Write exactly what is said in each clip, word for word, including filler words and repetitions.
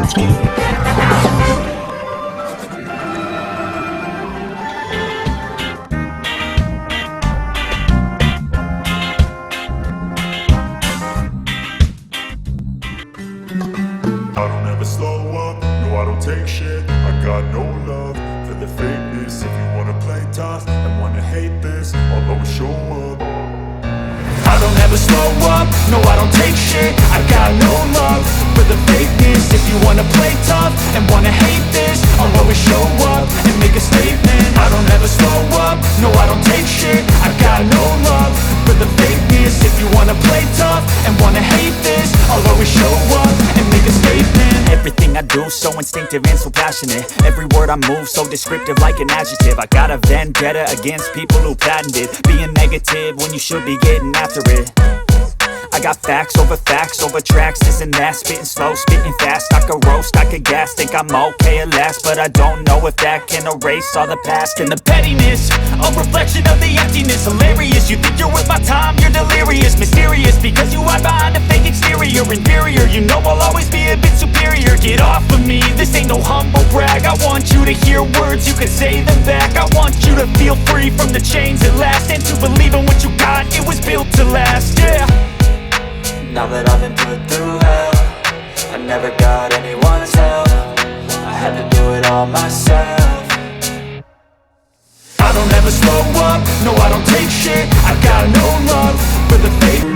I don't ever slow up, no, I don't take shit. I got no love for the fakeness. If you wanna play tough and wanna hate this, I'll always show up. I don't ever slow up, no, I don't take shit. I got no love for the fakeness. If you wanna play tough and wanna hate this, I'll always show up and make a statement. I don't ever slow up, no, I don't take shit. I got no love for the fakeness. If you wanna play tough and wanna hate this, I'll always show up and make a statement. Everything I do so instinctive and so passionate. Every word I move so descriptive like an adjective. I got a vendetta against people who patented being negative when you should be getting after it. I got facts over facts over tracks, this and that. Spitting slow, spitting fast. I could roast, I could gas. Think I'm okay at last, but I don't know if that can erase all the past. And the pettiness, a reflection of the emptiness. Hilarious, you think you're worth my time, you're delirious. Mysterious, because you hide behind a fake exterior. Inferior, you know I'll always be a bit superior. Get off of me, this ain't no humble brag. I want you to hear words, you can say them back. I want you to feel free from the chains at last, and to believe in what you got, it was built to last, yeah. Now that I've been put through hell, I never got anyone's help. I had to do it all myself. I don't ever slow up, no, I don't take shit. I got no love for the fake.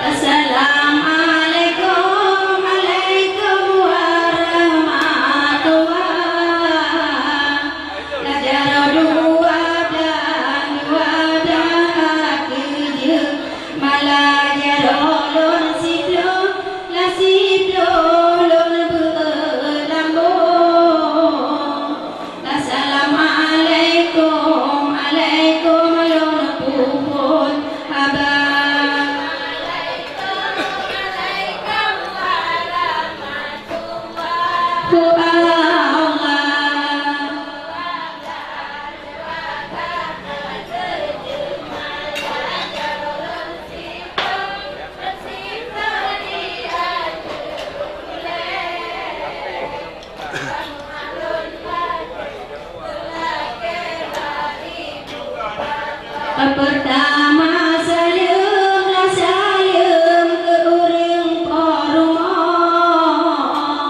Assalamualaikum, alaikum warahmatullah. Nah, jaroe dua blah, dua blah kaki jeuet, malah jaroe lôn siploh, lah siploh lôn beuet lambông. Assalamualaikum, alaikum lôn peuphon haba. Hu Allah. Peurtama saleuem lah saleuem keu ureueng po rumoh.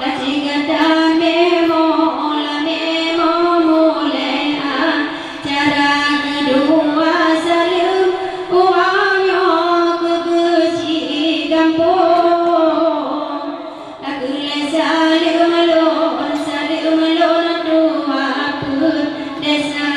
Ka singgah tamé mo lamé mo mulai acara keudua saleuem uroe nyoe keu geuchik gampông. Lakeuh lé saleuem lôn, saleuem lôn tuha peuet desa.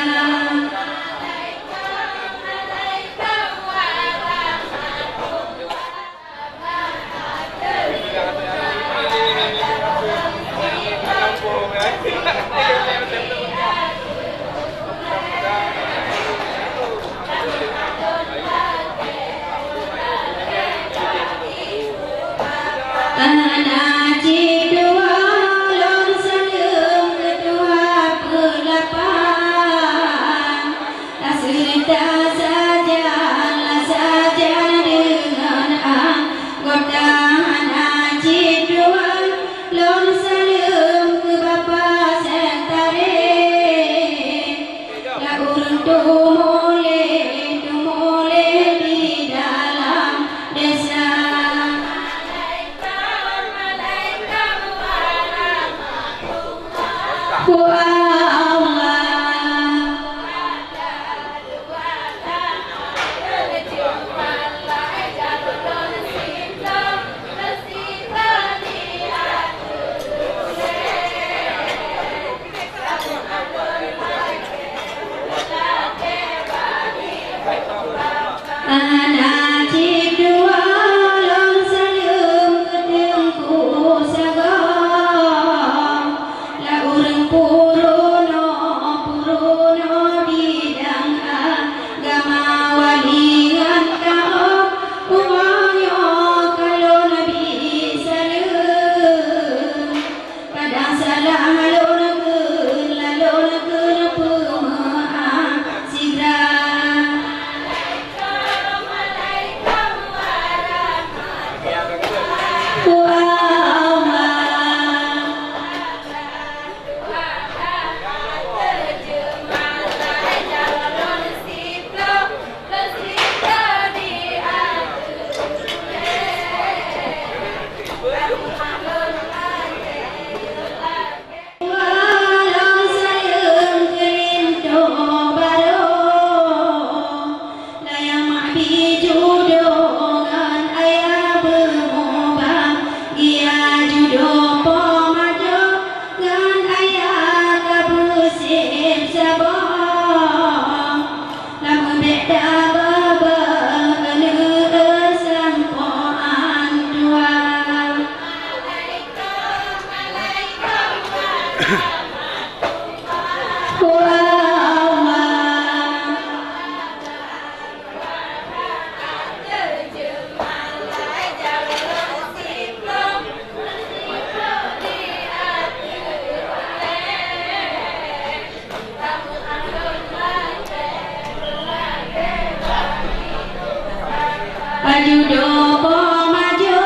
Judo po majo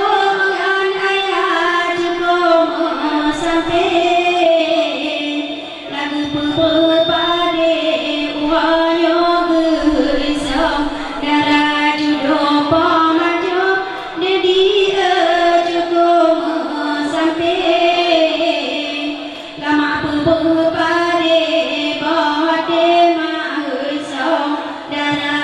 an ayah cuko meusampé, lagu peubeuet padé uroe nyoe geusong dara. Judo po majo dedi e cuko meusampé. Lama peubeuet padé boh até meuheuet song dara.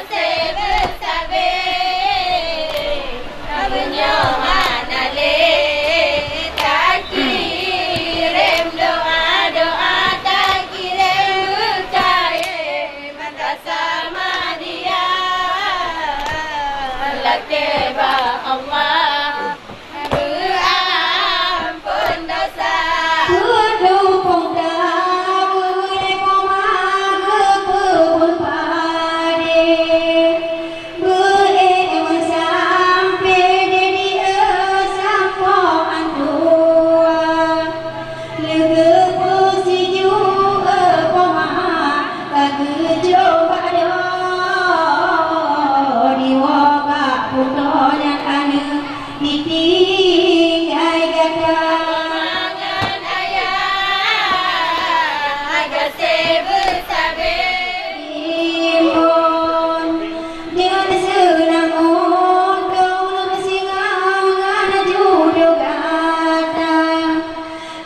Sibeusabe, meunyoe hana lé, takirém doa-doa, takirém beukayém, Madrasah Madiyah, lakée bak Allah. Beuampôn desya. Keutumpông tameulai koma geupeubuet padé. Beu-ék meusampé jadi sampoe antua. Leugeue peusijuek koma ka geujok bak doe. Diwoe bak putôh nyan aneuk Ditinggai gata. Mangat ayah, hana sibeusabe. Imbon, jeuet seunang untông lôn singoh ngon judoe gata.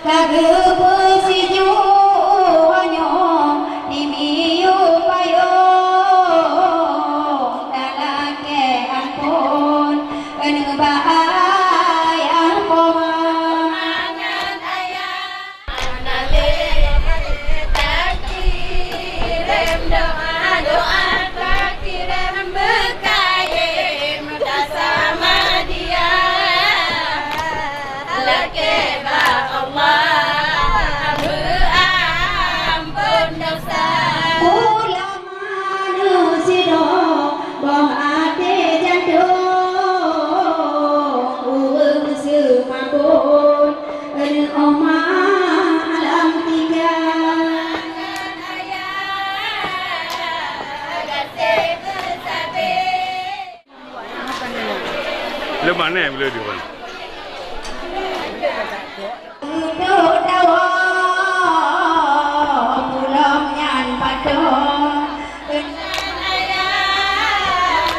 Ka geupeu sijuek uroe nyoe di miyueb payong, talakée amphon keuneuk bak ayah koma. Mangat ayah, hana lé, takirém doa-doa, takirém beukayém, Madrasah Madiyah. Lakée bak Allah, beuampôn desya. Ulama neusidroe, boh até jantông, ureuëng seumabon, keuneuk oma alam tika. Leumanè meuleudu. Dudoe dawa pulang nyan padum. Keunan ayah,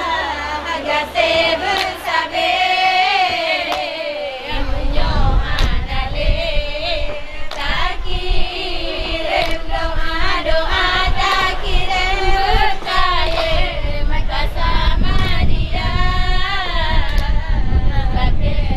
hana sibeusabe. Meunyoe hana lé, takirém doa-doa, takirém beukayém, Madrasah Madiyah. Lakée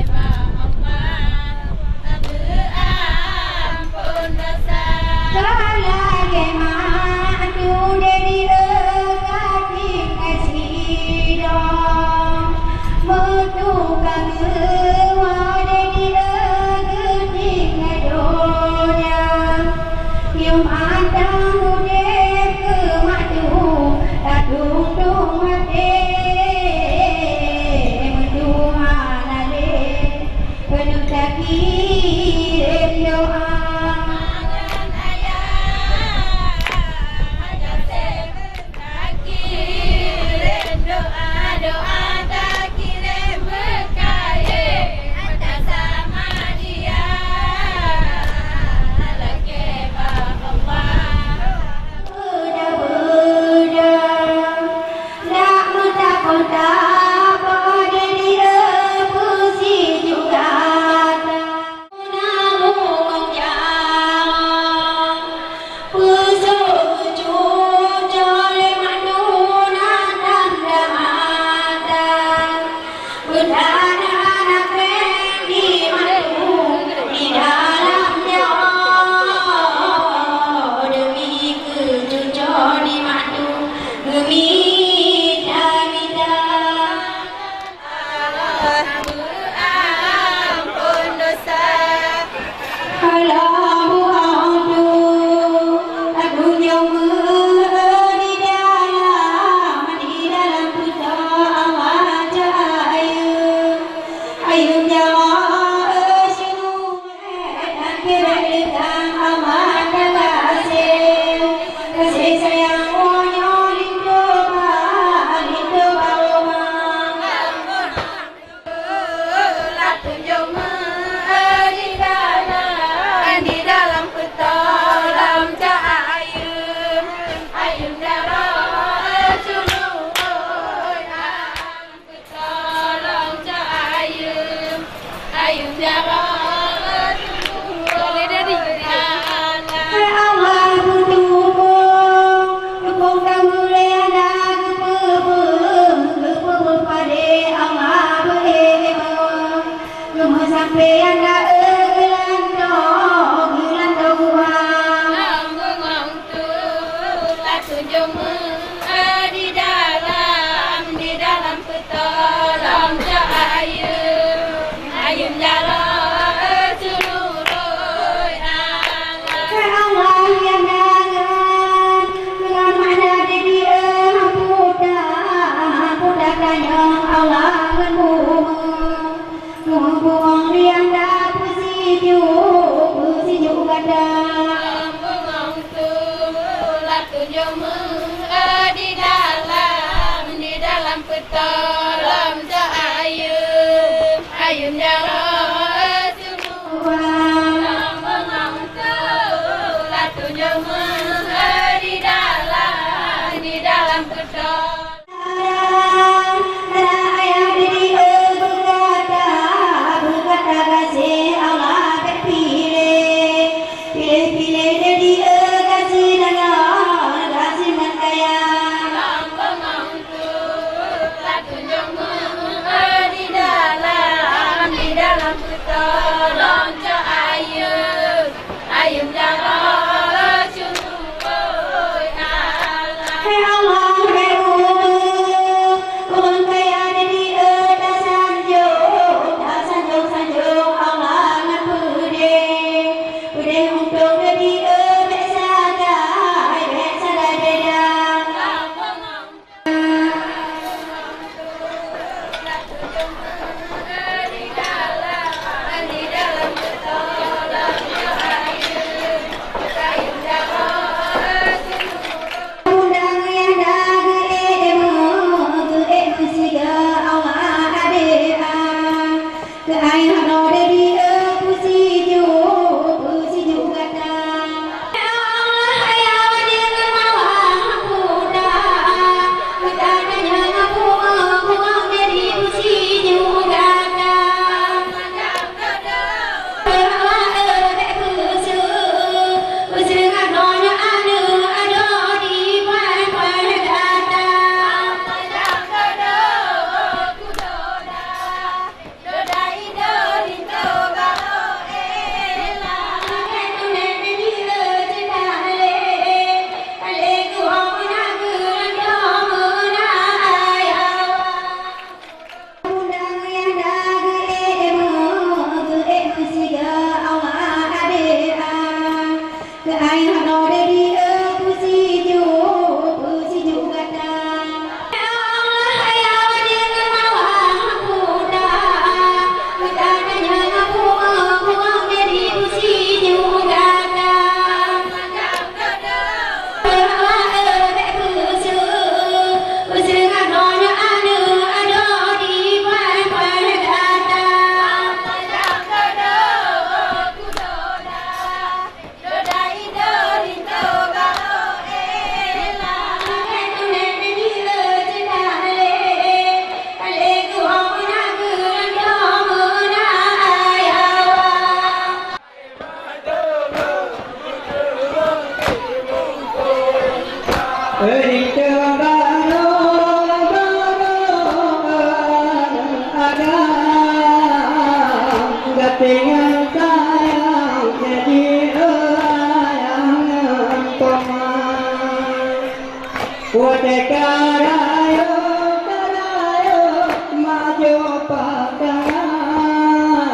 Karayo, karayo, majo pasangan,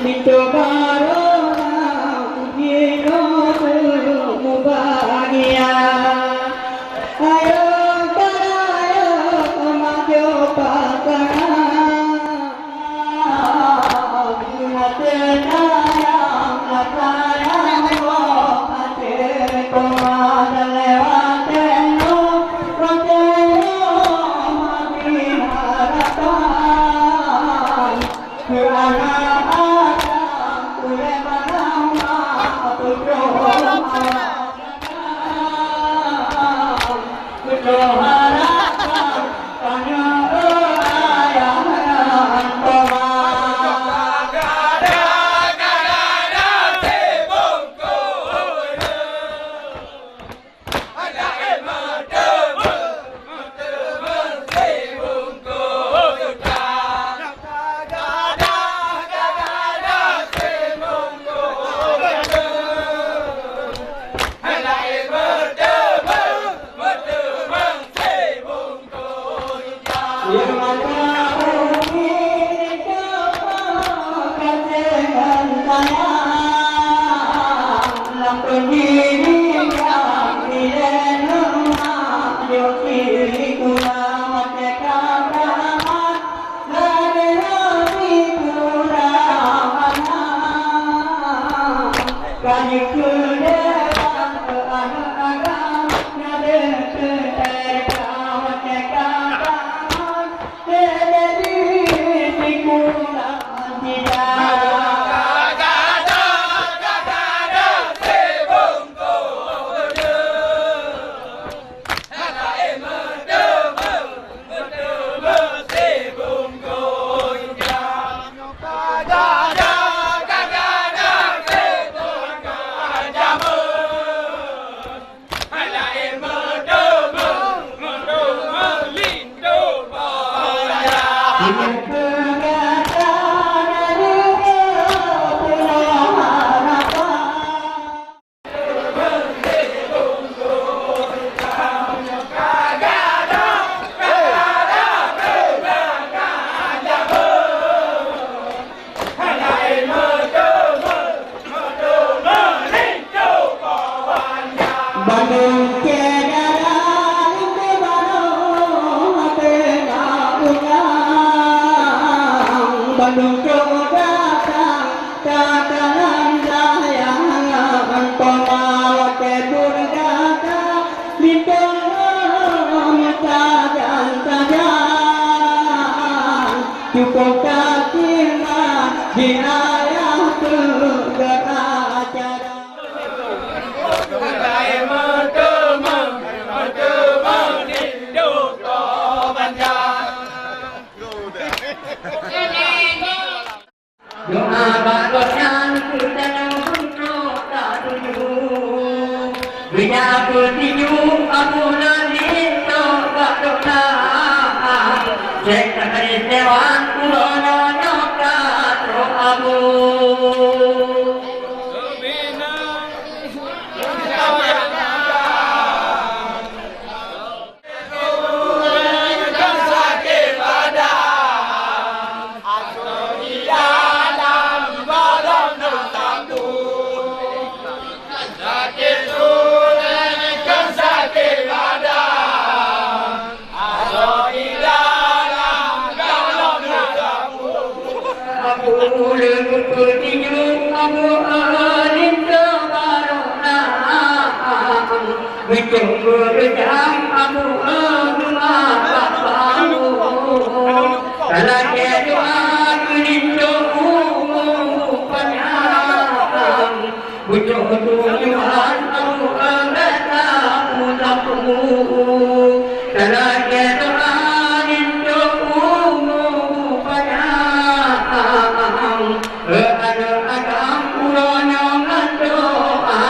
linto barô jinoe mubagia. Ayo, karayo, majo pasangan. Bandum syedara linto barô hana ulang, bandum trok datang, takalon sayang, peumakai pun gata, linto meusajan-sajan, cukup tatimang di ayah peugah acara. Doa bak Gobnyan keu tanyoe beungoh tatuju. Geujak peutinju Abu Lali tok bak Gobnyan. Syekh Sakari Sewan uroe nyoe ka trok Abu. Abu lôn peutinju, Abu linto barô na. Beutôi beureudah Abu, geumat bak Abu. Talakée doa keu linto umu panyang. Beutôi tujuan Abu gata meusapu. Talakée doa linto umu panyang. Keu aneuk agam uroe nyoe ngon doa.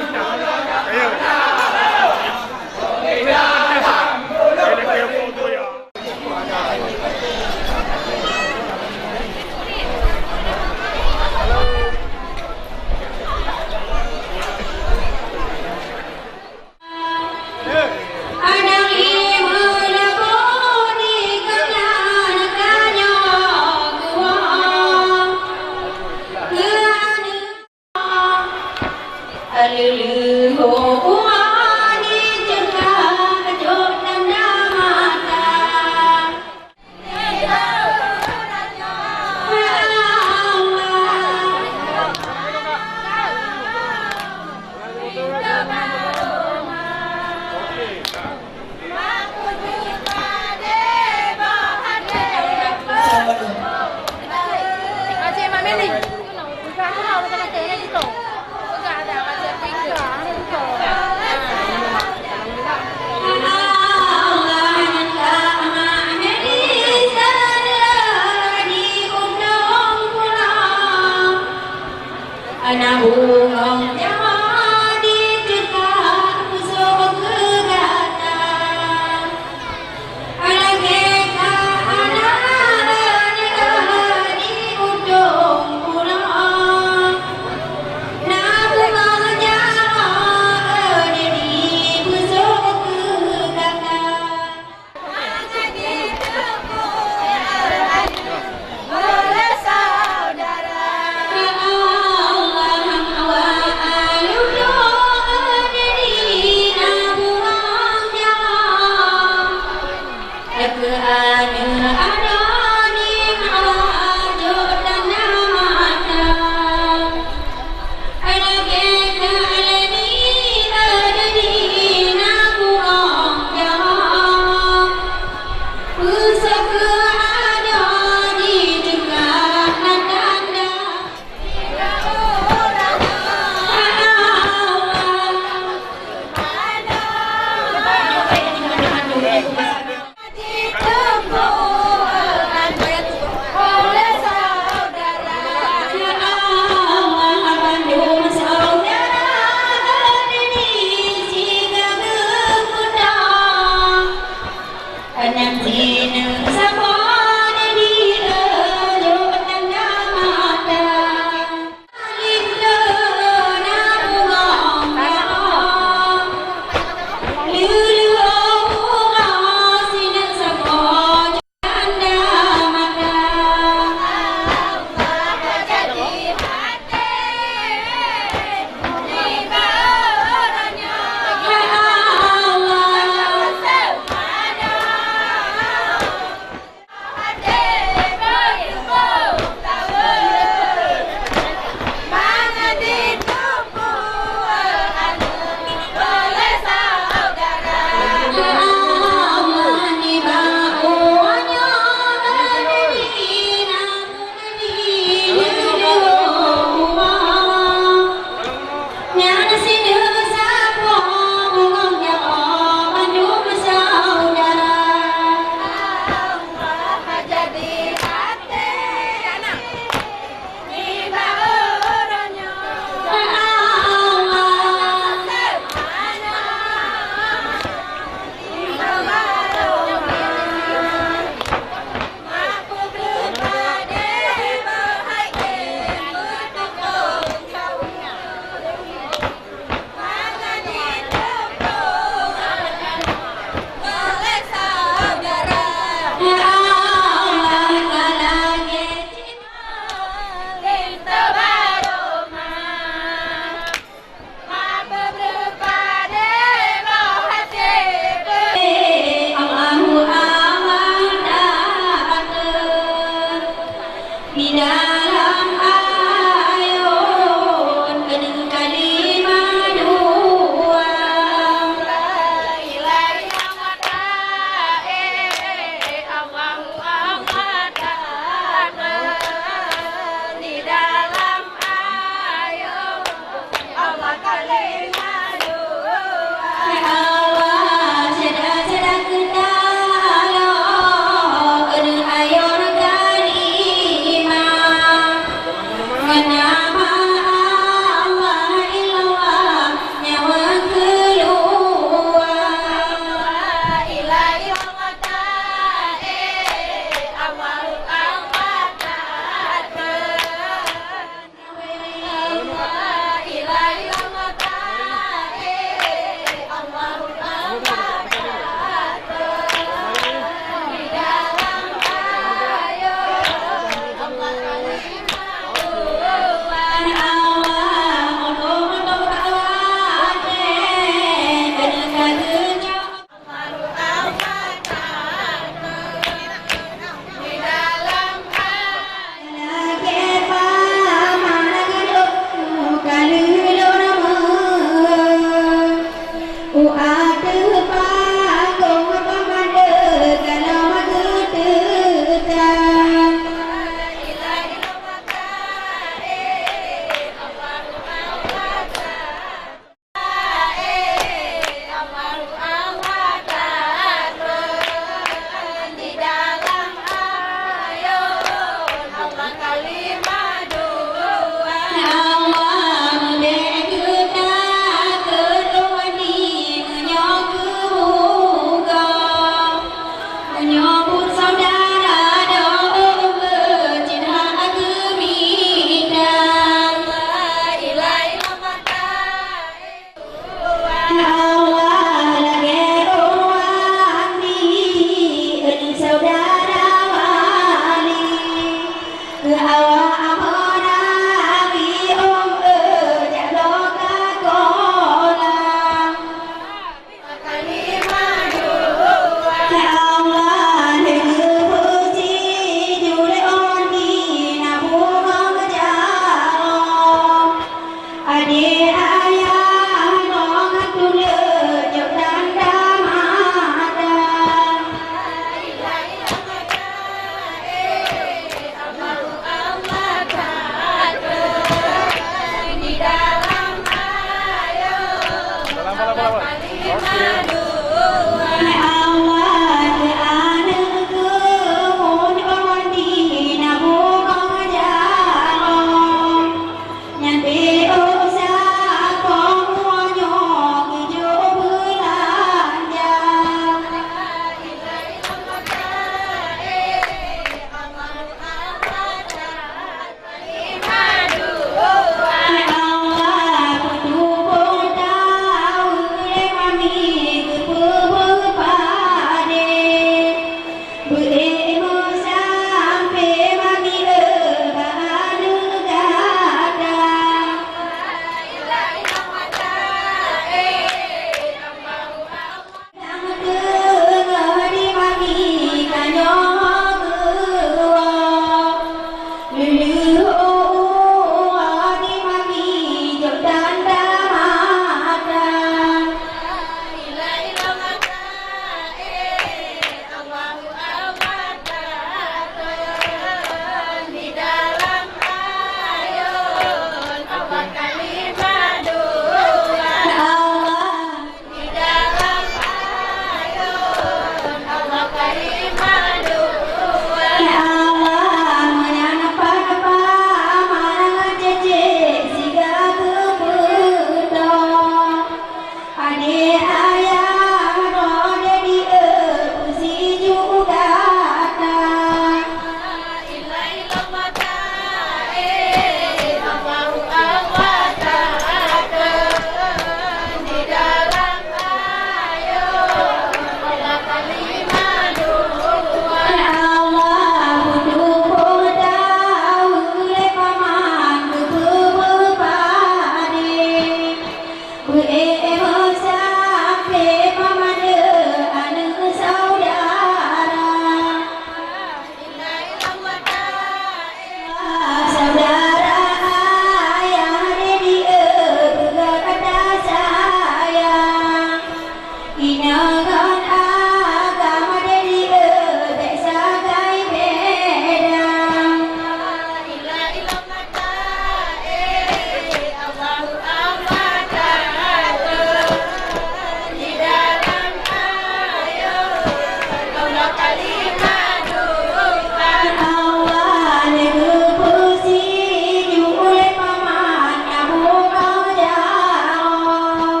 Allah, lé geupeusijuek ulée paman Abu Bakar.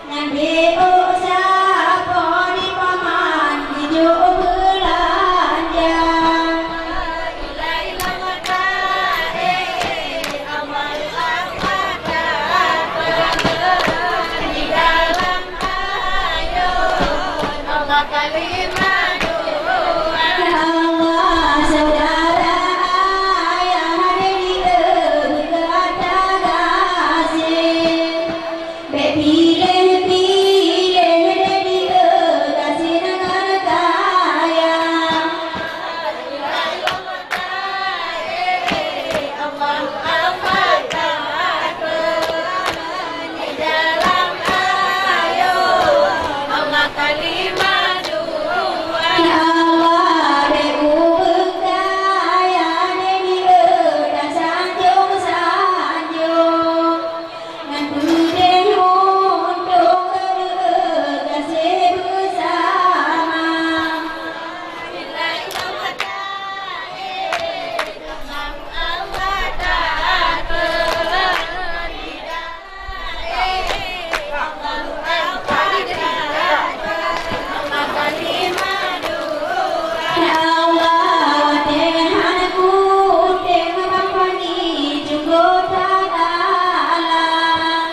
Nyan di usaha po di paman jijok beulanja. Allah, syedara ayah, hana di eu gata gaséh. Bék piléh-piléh, hana di eu gaséh ngon kaya. Ya Allah, bék ubeueng kaya, hana di eu tasanjong-sanjong. Ngon peudeh untông keu gaséh beusama. Ya Allah, watée hana kutem bak pani cunggota dalam.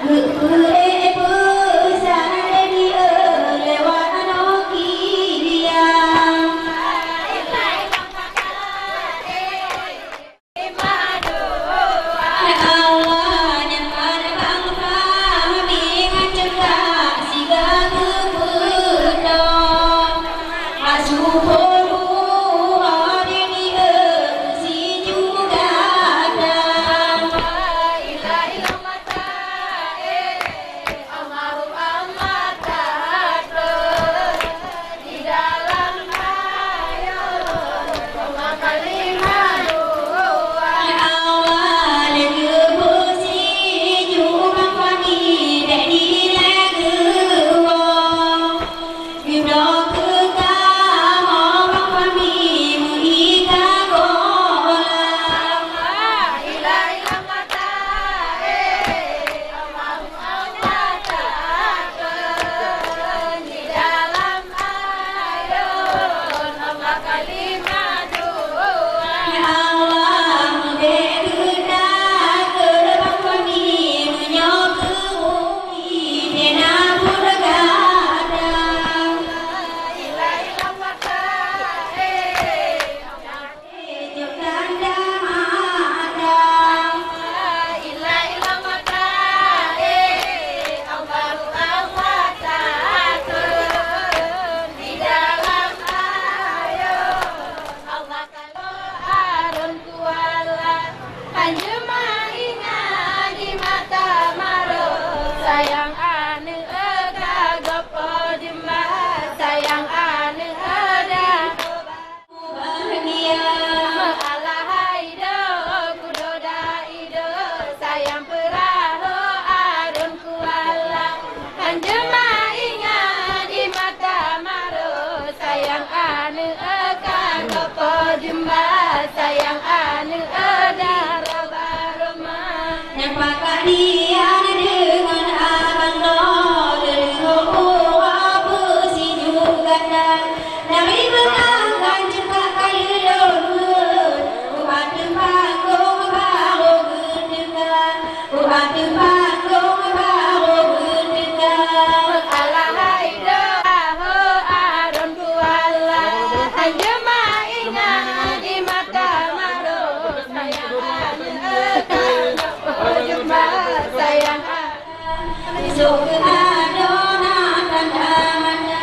Geupeue-peue sarai di eu lewat Nokia. Ya Allah, nyan pada bangsa mami ngon ceutak siga geupeudong. Asuphon uroe di eu sijuga dang. Geudoe keu kamoe bak pami meuika gola. Ya Allah, bék geutanggeuet bak pami meunyoe keu umi dena peureugata. Sayang aneuk ka gopo jeumba, sayang aneuk dah. Meualahai do, kudo daido, sayang peurahô arôn kuala. Hanjeuma ingat di mata maro, sayang aneuk ka gopo jeumba, sayang aneuk dah roba roma. Nyang pakat dia na deungon abang droe, leuhô uroe beusijuek gata. Nari beutanggang ceupak ka lheueh lôn, ubat teupakong barô geuteuka, ubat teupakong barô geuteuka. Alahai doa ho arôn kuala, hanjeuma ingat di mata maro, sayang aneuk ka, sayang Isok keu adoe na tanda mata.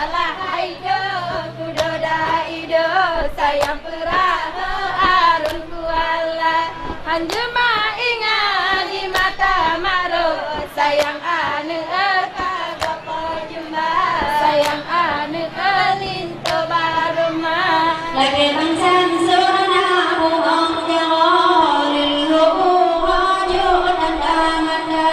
Alah hai do, kudo daido, sayang peurahô arôn kuala. Hanjeuma ingat di mata maro, sayang aneuk ka gopo jeumba, sayang aneuk lin Lagèe bang Samson na bungong jaroe, leuhô uroe jok tanda mata.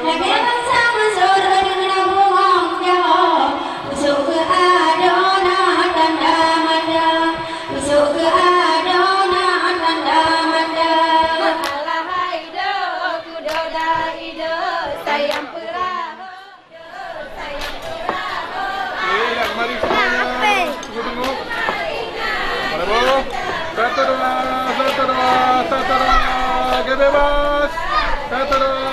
Lagèe bang Samson na bungong jaroe, usok keu adoe na Mari semuanya, tunggu-tunggu. Bravo. Satu, dua, satu, dua, satu, dua. Oke, bebas. Satu, dua.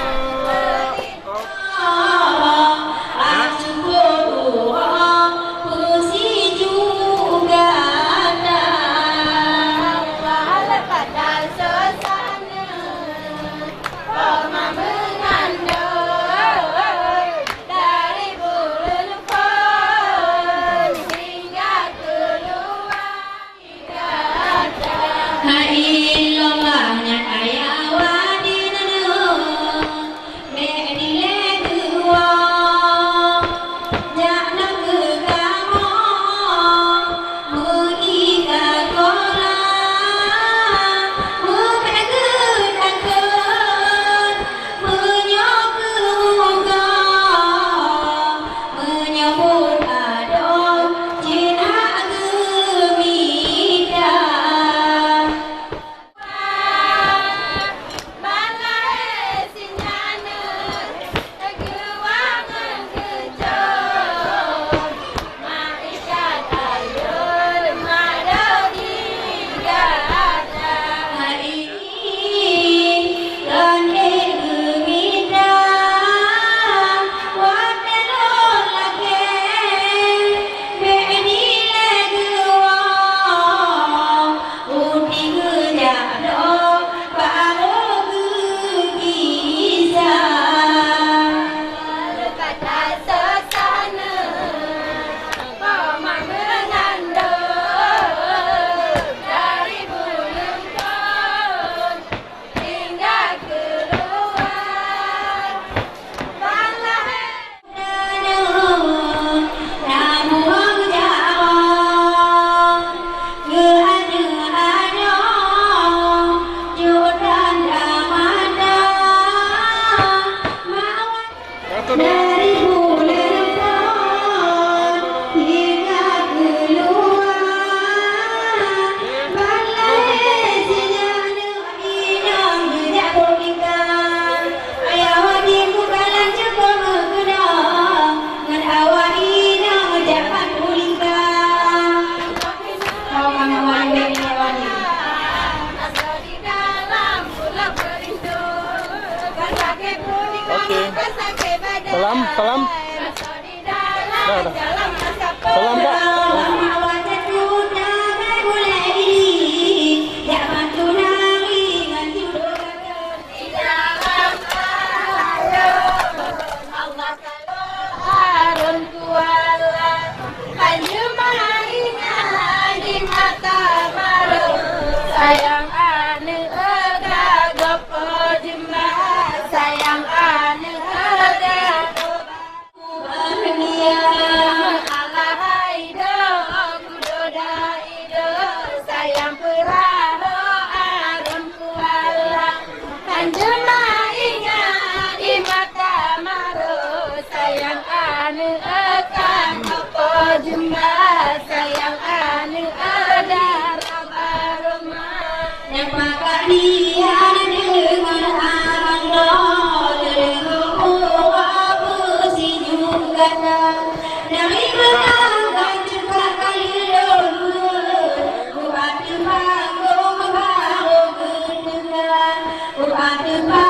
Hai lôn banyak ayah wadih nyoe, bèk dilèe geuwoe. Jak nanggroe kamoe, meuika kolah, meubèk geutakot, meunyoe keu muka, meunyoe buet adoe, cit hak geumita. Uti geujak dong barô geugisa. Leupah that susah nyoe, koma meunandong dari buleuen thôn hingga keuluwa. Dari buleuen thôn hingga keuluwa, balai sinyan Inong geujak peunikah, ayah wadih meukalan cukôp meukeunong, ngon awak inong jak ban peunikah. Kau mama wan bek ni wan ni. Oke. Salam, salam. Dah, dah. Salam, Kak. Sayang aneuk ka gopo jeumba, sayang aneuk ka Alahai do, kudo dai do, sayang peurahô arôn kuala. Kan jeumah ingat di mata maro, sayang aneuk ka gopo jeumba, sayang aneuk dara barô ma. Nyang pakat dia deungon abang lôn, deungon uroe beusijuek gata. Nari beutanggai cuka kali lôn, buat teupanggung baru geuteugah. Buat teupanggung